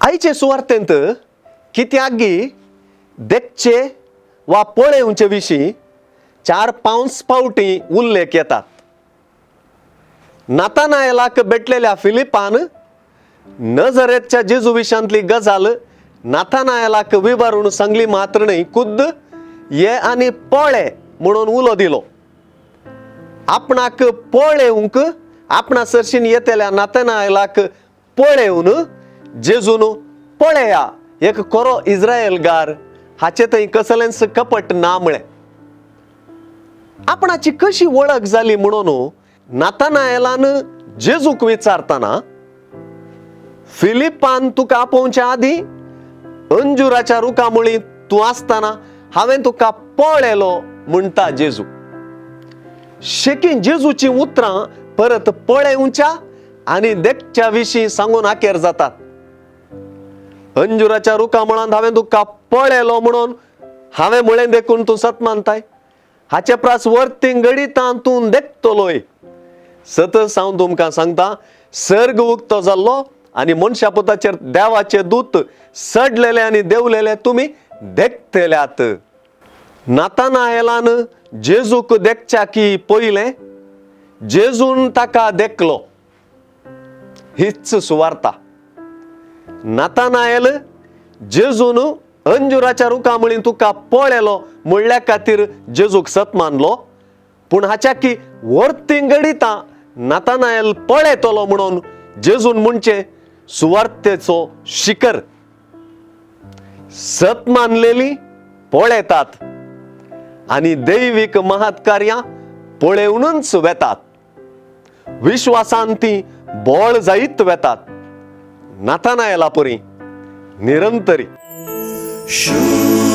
आयचे सुवार्तेंत कित्याक गी देखचे वा पळेवचे विशीं 4-5 फावटी उल्लेख येतात. नातानायलाक भेटलेल्या फिलिपान नजरेतच्या जेजू विशांतली गजाल नातानायलाक विवरून सांगली मात्र न्हय, खुद्द ये आनी पळे म्हणून उलो दिलो. आपणाक पळेवंक आपणा सरशीन येतल्या नातानायलाक पळेवन जेजून पळया एक खरो इस्रायलगार हाचे थंय कसलेंच कपट ना म्हळें. आपणाची कशी वळख जाली म्हणून नातानायलान जेजूक विचारतना फिलिपान तुका आपोवच्या आदीं अंजुराच्या रुखामुळी तूं आसतना हांवें तुका पळयलो म्हणटा जेजू. शेकीं जेजूचीं उतरां परत पळेवच्या आनी देखच्या विशीं सांगून आखेर जातात. अंजुराच्या रुखामुळांत हांवें तुका पळयलो म्हणून हांवें म्हळें देखून तूं सत मानताय, हाचे प्रास वर्तीं घडितां तूं देखतलोय. सतत हांव तुमकां सांगता, सर्ग उक्तो जाल्लो आनी मनशा पुताचेर देवाचे दूत चडलेले आनी देंवलेले तुमी देखतल्यात. नातानायलान जेजूक देखच्या की पयलें जेजून ताका देखलो, हीच सुवार्ता. नातानायल जेजून अंजुराच्या रुखामुळी तुका पळयलो म्हणल्या खातीर जेजूक सत मानलो, पूण हाच्या की वर्तीं घडितां नातानायल पळयतलो म्हणून जेजून म्हणचे सुवार्तेचो शिखर. सत मानलेली पळयतात आनी दैवीक महत्कार्यां पळेवनूच वेतात. विश्वासान ती बळ जायत वेतात. नातानायला परी निरंतरी. शुभ.